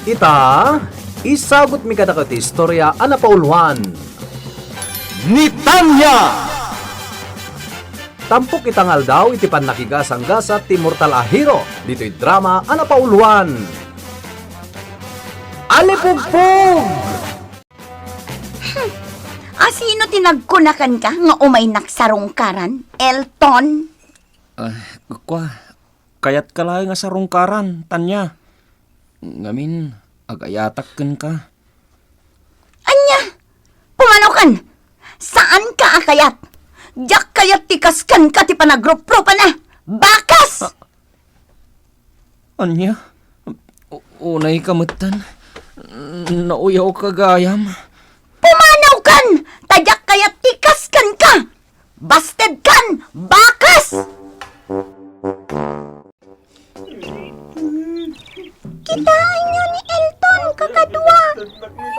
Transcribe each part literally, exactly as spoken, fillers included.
Ita, isagutmi kadakayo ti istorya a napauluan. Ni Tanya! Tampok ita nga aldaw iti pannakigasanggasat ti mortal a hero ditoy drama a napauluan. Alipugpog! Hmm. Asino ti nagkuna kenka nga umaynak sarungkaran, Elton? Ah, kua, kayatka laeng a sarungkaran, Tanya. Ngamin, agayatak kenka. Ania? Pumanaw kan! Saanka a kayat! Diak kayat ti kas kenka ti panagrupropana! Bakas! Ah, Ania? U-, unayka metten? Nauyawka gayam? Pumanaw kan! Ta diak kayat ti kas kenka! Basted kan! Bakas! Kitaenyo ni Elton, kakadua.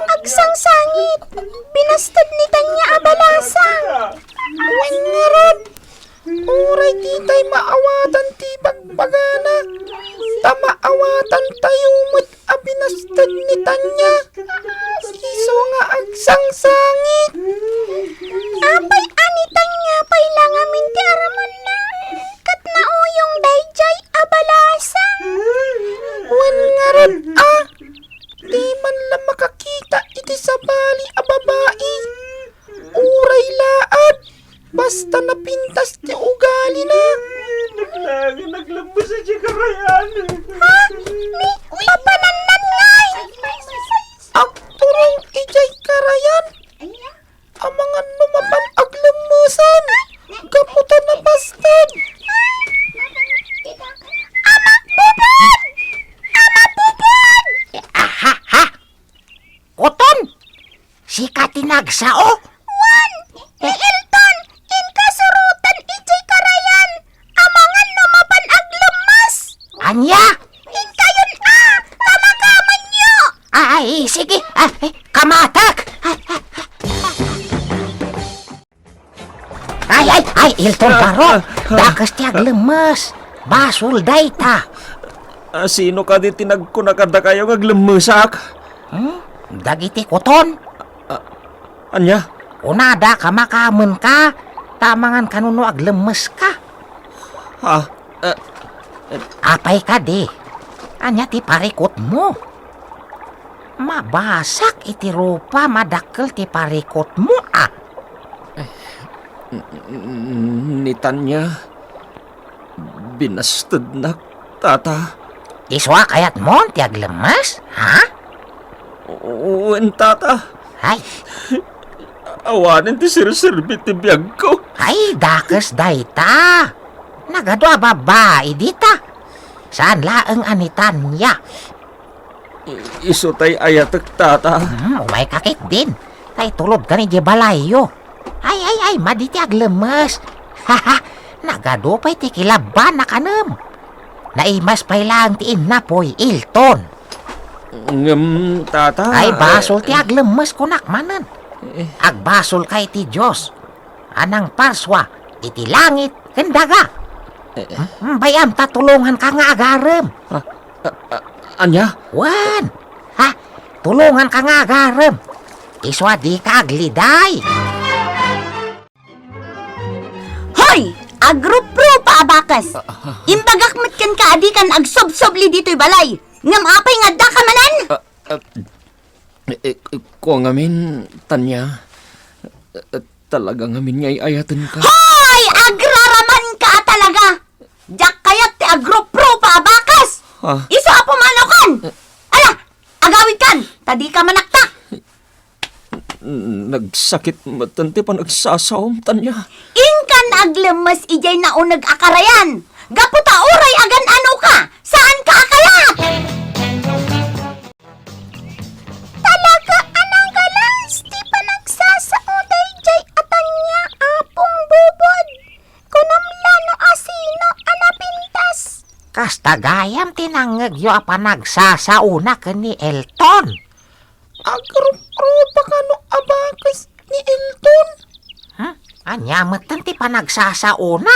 Agsangsangit. Binasted ni Tanya a balasang. Wen ngarud, uray ditay maawatan ti bagbagana, ta maawatantayo met a binasted ni Tanya. Isu nga agsangsangit. Apay a ni Tanya pay la ngamin ti armanna, ket nauyong daydiay a balasang. Wen ngarud a, di man la makakita iti sabali a babai. Uray laat, basta napintas ti ugalina. Naglagan, naglambes a di karayan. Ha? Ni, papanannan ngay! Agturong idiay karayan. Amangan no mapan aglemmesan. Gapu ta nabasted. Amak Pupon! Amak Pupon! Aha, ha? Kuton! Sika ti nagsao? Wen, ni Elton, inka suroten idiay karayan. Amangan no mapan aglemmes. Ania? Inkayon a, kamakamenyo. Ay, sige. Ah, eh, kamatak. Ay, ay, ay, Elton, ah, baro. Ah, ah. Dakes ti aglemmes. Basol dayta. Ah, sino kadi ti nagkuna kadakayo nga aglemmesak? Hmm? Dagiti kuton? Ah, ania? Kunada, kamakamenka, ta amangan kano no aglemmeska. Ah, eh, eh. Apay kadi? Ania ti parikutmo? Mabasak iti rupa, madakkel ti parikutmo, a. N-, n-, ni Tanya, binastednak, Tata. Isu a kayatmon ti aglemmes, ha? Wen, Tata. Ay. Awanen ti serserbi ti biagko. Ay, dakes dayta. Nagadu a babai dita. Saan laeng a ni Tanya. I-, isu tay ayatek, Tata. Hmm, umayka ketdin. Tay tulodkan idiay balayyo. Ay, ay, ay, madi ti aglemmes. Haha, nagadu pay ti kilabban a kanem. Naimas pay laeng ti innapoy, Elton. Ngem, Tata, ay, basol ti eh, aglemmes, kunak manen. Eh. Agbasolka iti Dios a nangparsua iti langit ken daga. Eh, eh. Hmm, bay-am ta tulonganka nga agarem. Ah, ah, ah, ania? Wen, ha? Tulonganka nga agarem. Isu a dika agliday. Hoy! Agruprupa a bakes! Ah, ah, ah. Imbagak met kenka a dikan agsubsubli ditoy balay. Ngem apay nga addaka manen? Ah, ah, eh, eh, kua ngamin, Tanya. Eh, talaga ngamin nga ay-ayatenka. Hoy! Agraramanka a talaga! Diak kayat ti agruprupa a bakes! Ah. Isu a pumanaw kan! Eh. Ala! Agawidkan! Ta dika manaktak! N-, nagsakit metten ti panagsasaom, Tanya. Inkan aglemmes idiay nauneg a karayan! Gapu ta uray agan-anoka, saanka a kayat! Talaga a nagalas ti panagsasao daydiay a Tanya, Apong Bubod. Kunam la no asino a napintas. Kasta gayam ti nangngegyo a panagsasaona ken ni Elton. Agruprupa kano a bakes ni Elton? Hmm? Ania metten ti panagsasaona?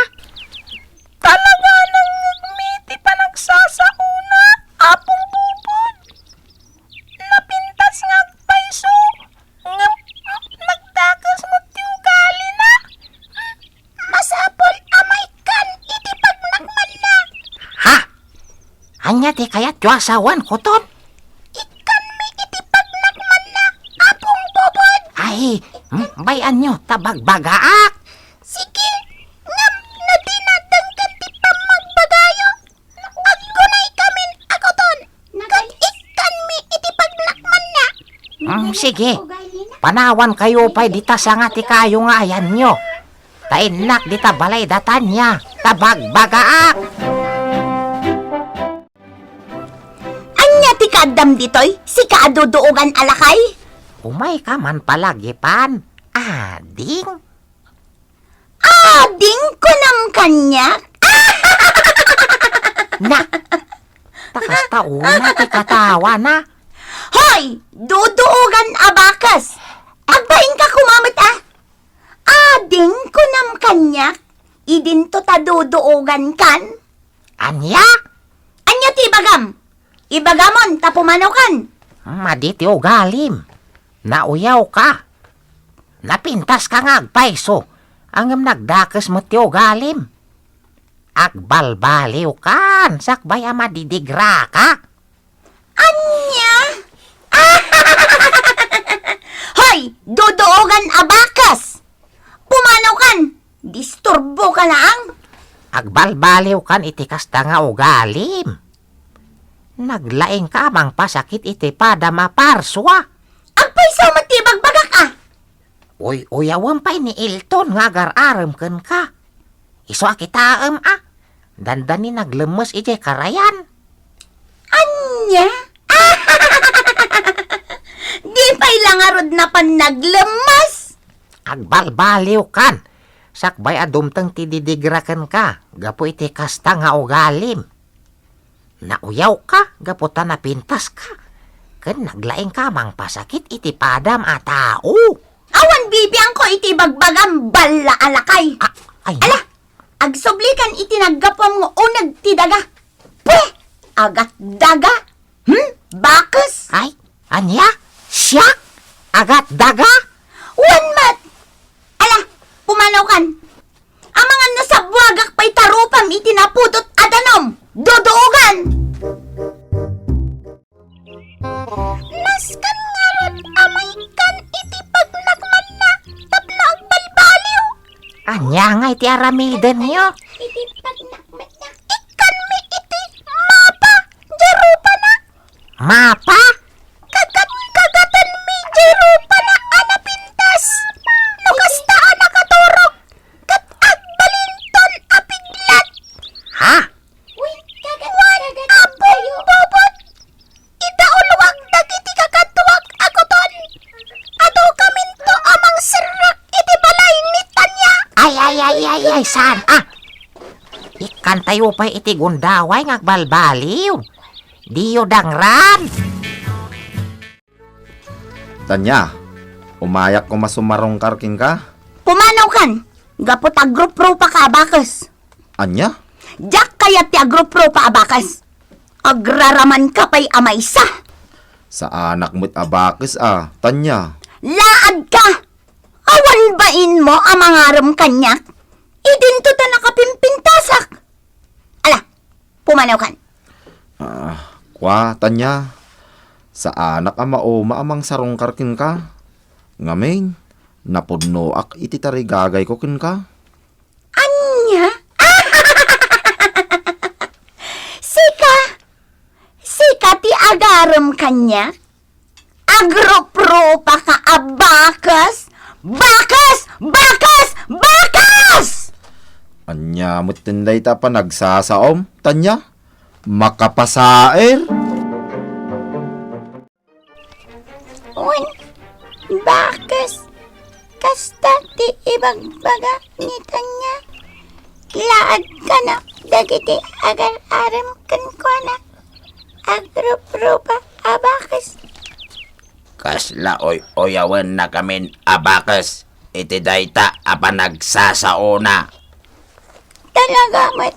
Talaga nangngegmi ti panagsasaona, Apong Bubod. Ania ti kayatyo a sawen, kuton? Ikkanmi iti pagnakmanna, Apong Bobod. Ay, hmm, bay-anyo ta bagbagaak. Sige, ngem no dina denggen ti pammagbagayo, aggunaykamin a kuton, ket ikkanmi iti pagnakmanna. Hmm, sige. Panawankayo pay dita sanga ti kayo nga ayanyo. Ta innak dita balay da Tania, ta bagbagaak. Ania ti kaaddam ditoy, sika a duduogan a lakay? Umayka man palagipan, ading. Ading kunam kaniak? Na, ta kasta una ti katawana. Hoy, duduogan a bakes! Agbainka koma met, a? Ading kunam kaniak, idinto ta duduogankan? Ania? Ania ti ibagam? Ibagamon ta pumanawkan. Madi ti ugalim. Nauyawka. Napintaska nga agpayso, ngem nagdakes met ti ugalim. Agbalbaliwkan, sakbay a madidigraka. Ania? Hoy, duduogan a bakes! Pumanawkan! Disturboka laang! Agbalbaliwkan iti kasta nga ugalim. Naglaingka a mangpasakit iti padam a parsua. Agpayso met ti ibagbagak, a? Uy-uyawem pay ni Elton nga agar-arem kenka. Isu a kitaem, a. Dandani naglemmes idiay karayan. Ania? Di pay la ngarud napan naglemmes? Agbalbaliwkan. Sakbay a dumteng ti didigra kenka gapu iti kasta nga ugalim. Nauyawka gapu ta napintaska, ken naglaingka a mangpasakit iti padam a tao. Awan bibiangko iti ibagbagam, balla a lakay. A-, ay, ala, agsublikan iti naggapuam nga uneg ti daga. Pwe! Agatdaga! Hmm? Bakes? Ay, ania? Siak? Agatdaga? Wen met! Ala, pumanawkan. Amangan no sabuagak pay ta rupam iti napudot a danum. Duduogan! Nasken ngarud a maikkan iti pagnakmanna tapno agbalbaliw. Ania ngay ti aramidenyo? Iti pagnakmanna. Ikkanmi iti mapa, diay rupana. Mapa? Kagat-kagatanmi diay rupana a napintas. No kasta a nakaturog, ket agbalinton a piglat. Ha? Wen, Apo Bobot, idauluak dagiti kakaduak a kuton. Adu kaminto a mangserrek iti balay ni Tania. Ay, ay, ay, ay, ay, saan? Ah! Ikkantayo pay iti gundaway nga agbalbaliw. Diyo dangran. Tania, umayak koma sumarungkar kenka? Pumanawkan, gapu ta agruprupa ka a bakes. Ania? Diak kayat ti agruprupa a bakes. Agraraman ka pay a maysa. Saanak met a bakes a, Tania. Laad ka! Awan bainmo a mangarem kaniak? Idinto ta nakapimpintasak. Ala, pumanawkan. Ah, kua, Tania, saanak a mauma a mangsarungkar kenka. Ngamin, napudnoak iti tarigagayko kenka. Ania? Sika? Sika ti agarem kaniak? Agruprupa ka a bakes! Bakes! Bakes! Bakes! Ania metten dayta a panagsasaom, Tania? Makapasaer? Wen, bakes. Kasta ti ibagbaga ni Tania. Laad kana dagiti agar-arem kenkuana. Agruprupa a bakes. Kasla uy-uyawennakamin a bakes iti dayta a panagsasaona. Talaga met.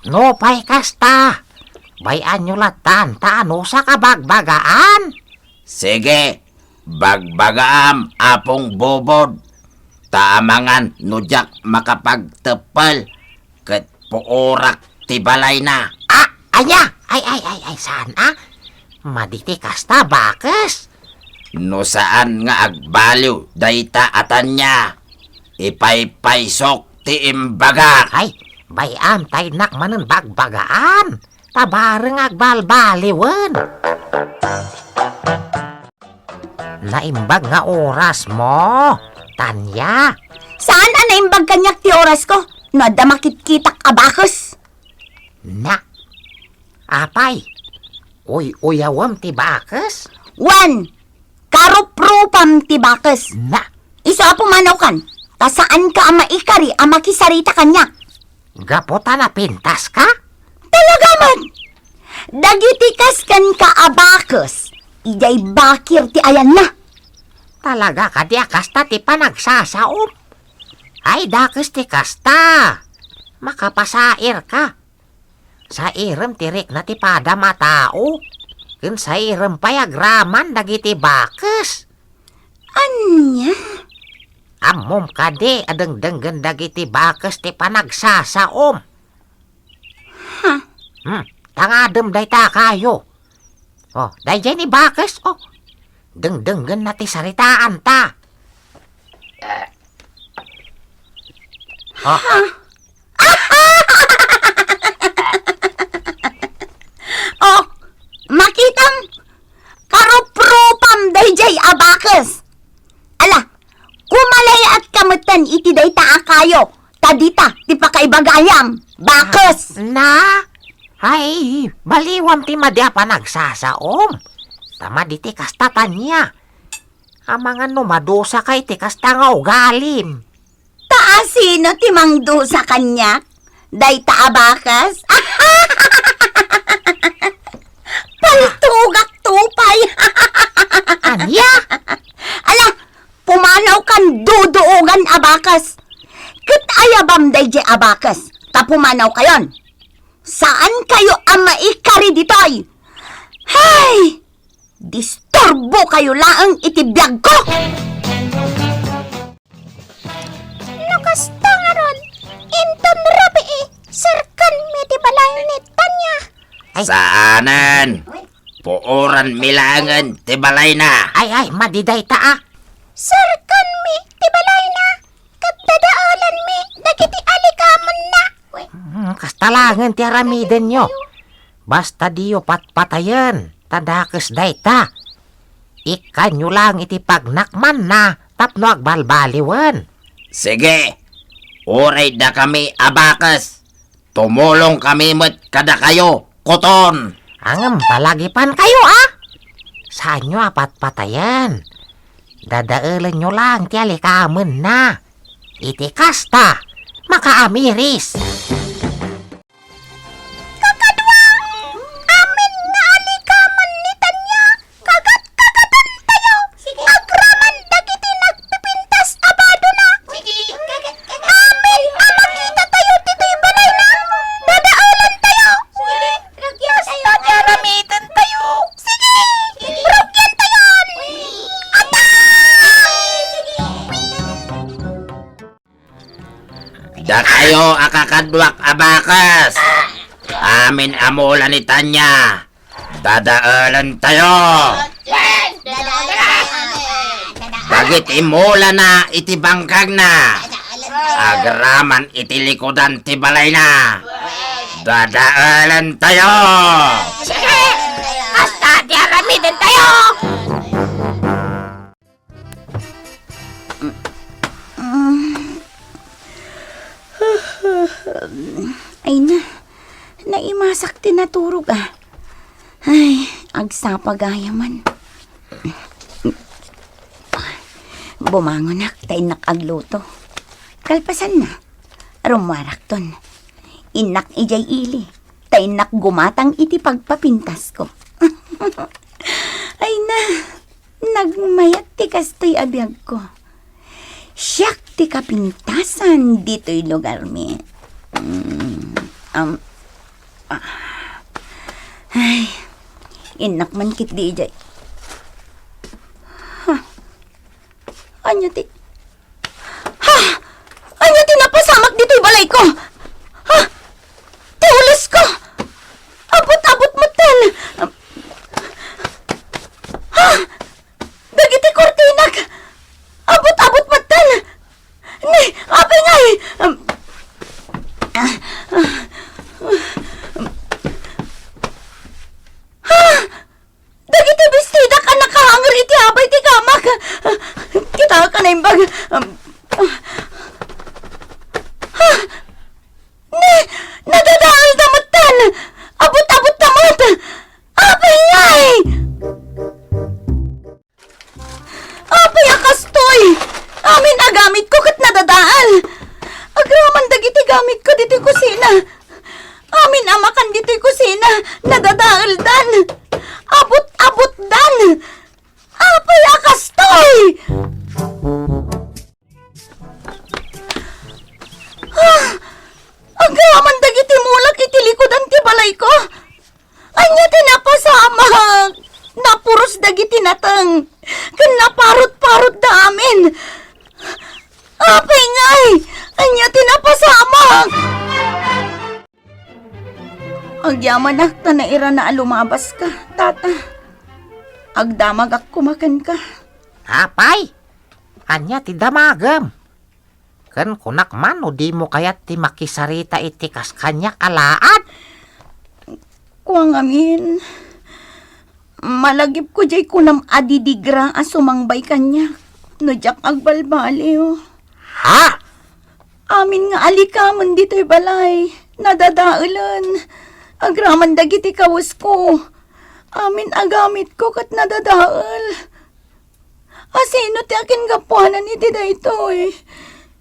Nupay kasta, bay-anyo lattan ta anusak a bagbagaan. Sige, bagbagaam, Apong Bobod, ta amangan no diak makapagteppel ket puorak ti balayna. Ah, ania? Ay, ay, ay, ay, saan a? Madi ti kasta, bakes. No saan nga agbaliw dayta a Tania, ipaypaysok ti imbagak. Ay, bay-am ta innak manen bagbagaan. Ta bareng agbalbaliwen. Naimbag nga orasmo, Tania. Saan a naimbag kaniak ti orasko no adda makitkitak a bakes? Na, apay, uy-uyawem ti bakes? Wen, karuprupam ti bakes. Na. Isu a pumanawkan, ta saanka a maikari a makisarita kaniak. Gapu ta napintaska? Talaga met! Dagiti kas kenka a bakes, idiay bakir ti ayanna. Talaga kadi a kasta ti panagsasaom? Ay, dakes ti kasta. Makapasairka. Sairem ti rikna ti padam a tao, ken sairem pay agraman dagiti bakes. Ania? Ammom kadi a dengdenggen dagiti bakes ti panagsasaom? Ha? Hmm, tangadem dayta kayo. Oh, daydiay ni bakes, oh. Dengdenggenna ti saritaanta. Oh. Ha? Oh, makitam, karuprupam daydiay a bakes. Ala, kumalay-atka metten iti dayta a kayo, ta dita ti pakaibagayam, bakes. Na? Ay, baliwam ti madi a panagsasaom. Ta madi ti kasta, Tania. Amangan no madusaka iti kasta nga ugalim. Ta asino ti mangdusa kaniak? Dayta a bakes? Paltugakto pay. Ania? Ala, pumanawkan duduogan a bakes. Ket ayabam daydiay a bakes, ta pumanawkayon. Saankayo a maikari ditoy. Hay! Disturbokayo laeng iti biagko! No kasta ngarud, inton rabii, serkanmi ti balay ni Tania. Ay. Saanen! Puoranmi laengen ti balayna. Ay, ay, madi dayta a. Serkanmi ti balayna, ket dadaelanmi dagiti alikamenna. Hmm, kasta laengen ti aramidenyo. Basta diyo patpatayen, ta dakes dayta. Ikkanyo lang iti pagnakmanna tapno agbalbaliwen. Sige, uray dakami a bakes, tumulongkami met kadakayo, kuton. Ngem palagipankayo, a? Saanyo a patpatayen. Dadaelenyo lang ti alikamenna. Iti kasta, makaamiris. Kakadua, amin nga alikamen ni Tania, kagat-kagatantayo. Agraman dagiti nagpipintas a badona. Amin a makitatayo ditoy balayna, dadaelantayo. Basta ti aramidentayo. Sige, rugiantayon. Atay! Dakayo a kakaduak a bakes, amin a mula ni Tania, dadaelantayo. Dagiti mulana iti bangkagna, agraman iti likudan ti balayna, dadaelantayo. Sige, basta ti aramidentayo. Ay na, naimasak ti naturog, a. Ay, agsapa gayamen. Bumangonak ta innak agluto. Kalpasanna, rummuarakton. Innak idiay ili, ta innak gumatang iti pagpapintasko. Ay na, nagmayat ti kastoy a biagko. Siak ti kapintasan ditoy lugarmi. Mm, am, ah. Ay, innak man ketdi idiay. Ha? Ania ti, ha? Ania ti napasamak ditoy balayko? Ha? Ti ulosko! Abut-abut mo Bag-, um, ha? Ne, nadadaelda metten! Abut-abutta met! Apay ngay! Apay a kastoy! Amin a gamitko ket nadadael! Agraman dagiti gamitko ditoy kusina! Amin a makan ditoy kusina, nadadaeldan! Abut-abutdan! Apay a kastoy! Ah! Agraman dagiti mulak iti likudan ti balayko! Ania ti napasamak? Napuros dagiti nateng, ken naparut-parutda amin. Apay ngay! Ania ti napasamak? Agyamanak ta nairana a lumabaska, tata. Agdamagak koma kenka. Apay? Ania ti damagem? Ken kunak man no dimo kayat ti makisarita iti kas kaniak a laad? Kua ngamin, malagipko diay kunam a didigra a sumangbay kaniak no diak agbalbaliw. Ha? Amin nga alikamen ditoy balay, nadadaelen. Agraman dagiti kawesko. Amin a gamitko ket nadadael. A sino ti akingapuanan iti daytoy?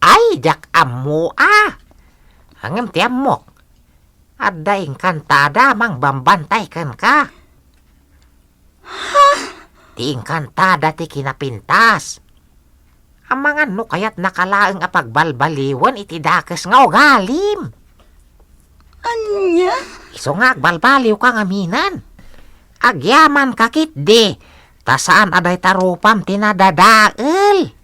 Ay, diak ammo a. Ngem ti ammok, adda inkantada a mangbambantay kenka. Ha? Ti inkantada ti kinapintas. Amangan no kayatnaka laeng a pagbalbaliwen iti dakes nga ugalim. Ania? Isu nga agbalbaliwka ngamin. Agyamanka ketdi, ta saan a dayta rupam ti nadadael.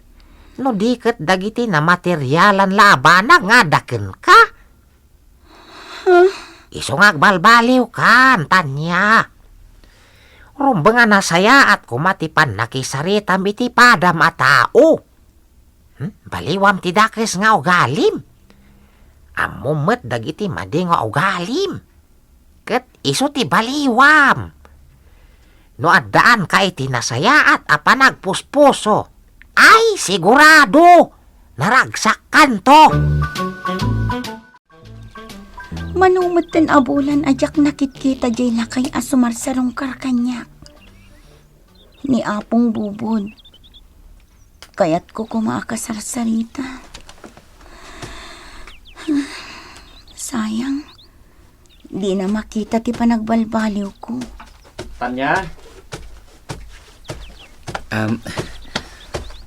No di ket dagiti namaterialan la a banag nga adda kenka. Huh? Isu nga agbalbaliwkan, Tanya. Rumbeng a nasayaat koma ti pannakisaritam iti padam a tao. Hmm? Baliwam ti dakes nga ugalim. Ammom met dagiti madi nga ugalim. Ket isu ti baliwam. No addaanka iti nasayaat a panagpuspuso, ay, sigurado, naragsakkanto. Mano metten a bulan a diak nakitkita diay lakay a sumarsarungkar kaniak. Ni Apong Bubod. Kayatko koma a kasarsarita. Sayang, dina makita ti panagbalbaliwko. Tanya? Um,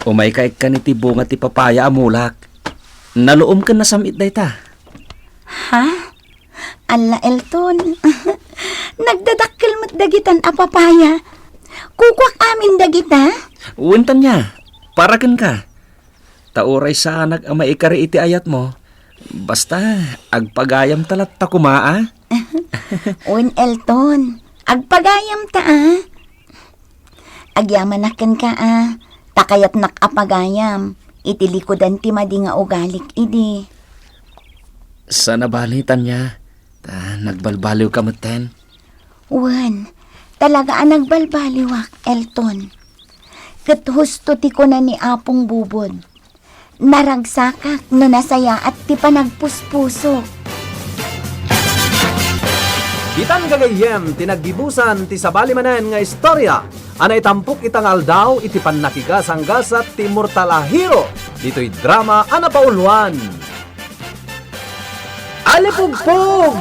umayka ikkan iti bunga ti papaya a mulak. Naluom ken nasam-it dayta. Ha? Alla, Elton. Nagdadakkel met dagitan a papaya. Kukuak amin dagita? Wen, Tanya. Para kenka. Ta uray saanak a maikari iti ayatmo, basta agpagayamta latta koma, a? Wen, Elton. Agpagayamta, a? Agyamanak kenka, a, ta kayatnak a pagayam iti likudan ti madi nga ugalik idi. Saan a bali, Tanya, ta nagbalbaliwka metten. Wen, talaga a nagbalbaliwak, Elton. Ket husto ti kuna ni Apong Bubod. Naragsakak no nasayaat ti panagpuspusok. Ditan gagayyem ti naggibusan ti sabali manen nga istorya a naitampok ita nga aldaw iti pannakigasanggasat ti immortal a hero ditoy drama a napauluan. Alipugpog!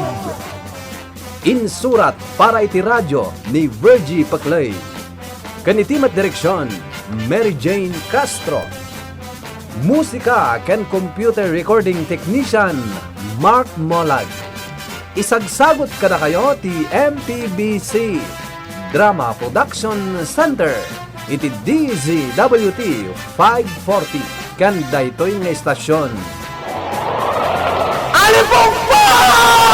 Insurat para iti radio ni Virgie Peclay. Ken iti met direksion, Mary Jane Castro. Musika ken computer recording technician, Mark Molag. Isagsagut kadakayo ti M P B C Drama Production Center iti D Z W T five forty ken daytoy nga istasion. Alipugpog!